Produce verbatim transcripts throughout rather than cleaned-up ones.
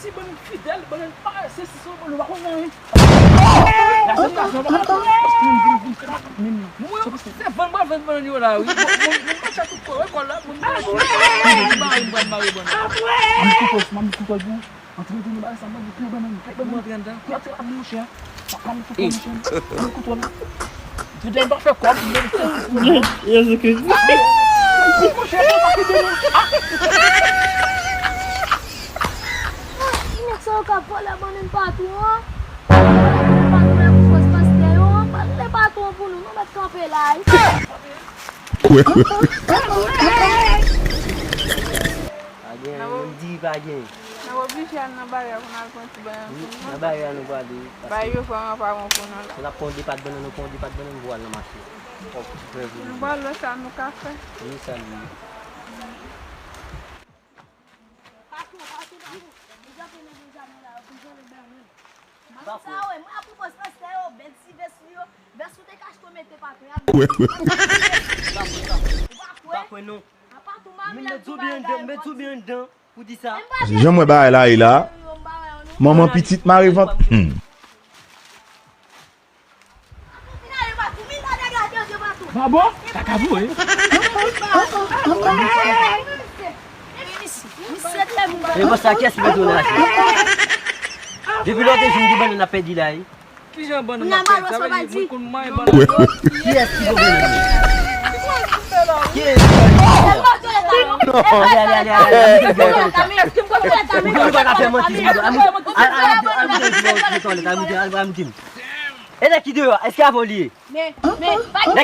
Ti bann fidèl, bann parese, si se yon bann ou pa konn anyen. Lasentasyon pa konn anyen. Mwen se vann mwen vann bann yo la wi. Mwen mwen mache tout kò, wè kò la, mwen mwen mari mwen mari bann. Mwen koupe, mwen koupe pou antre antre nan bagay sa, mwen koupe bann, koupe bann. Mwen antre andan. Koupe antre la monchè. Sa pa mwen koupe monchè. Mwen koupe. Jodi a m pa fè kòb, m vin fè. Jezi Kris. Monchè, mwen pa kite nou. Nèg sa yo ka vòlè bannann patwon an. Vòlè bannann patwon an pou fòs pastè yo an. Pa rele patwon pou nou, nou mèt kanpe la wi. Pa gen, menm diri pa gen. N ap oblije al nan baryè pou n al pran ti bannann pou nou. Nan baryè a nou prale. Bay yo fwa an pa bon pou nou la. N ap pran yon de pat bannann, nou pran yon de pat bannann pou al nan mache. Fòk ti prè pou nou. Nou ba lòt sa nou ka fè. Wi, sa li ye. Patwon, patwon, patwon. Deja fè nan Benjamin la, yo bezwen le bannann. Sa wè, mwen ap pran pòz pastè yo, bèl ti vès li yo. Vès ou te ka achte w mete patwon, y ap. Ou pa kwè? M pa kwè non. Patwon, mami la di bagay. Pou di sa. Jan m wè bagay la ye la, manman pitit mare vant. Hmm. Babò, kaka vre. E bòs la, kiyès ki mete w nan asyèt? Depi lè w te jwenn de bannann ap pèdi la, wi. Kijan bannann ap pèdi? Sa vle di moun konn manyen bannann. Kiyès ki voye nou? Kiyès ki voye nou? Ale, ale, ale, ale, ale. Ou pa ka fè manti sou mwen. Al moute, al moute, al moute. E nèg ki deyò a, èske avè w li ye? Nèg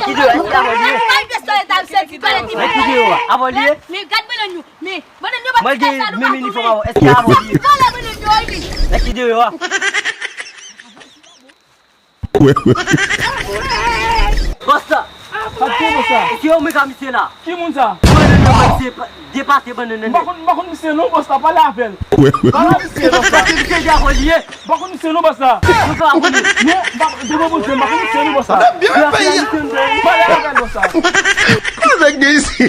ki deyò a, èske avè w li ye? Nèg ki deyò a, avè w li ye? Mwen gen menm inifòm avè w, èske avè w li ye? Nèg ki deyò a. Bòs la. Sa k gen, bòs la? Èske yo mwen ka misye la? Ki moun sa? Mwen menm nan mwen misye depase bannann nan. M pa konn, m pa konn misye non, bòs la, pale avè l. Pale misye, bòs la. Misye di avè w li ye. M pa konn misye non, bòs la. Mwen pa konn. Non, m pa, devan Bondye, m pa konn misye non, bòs la. N ap byen fè peyi a. Pale avè l, bòs la. Kòman nèg gen isi?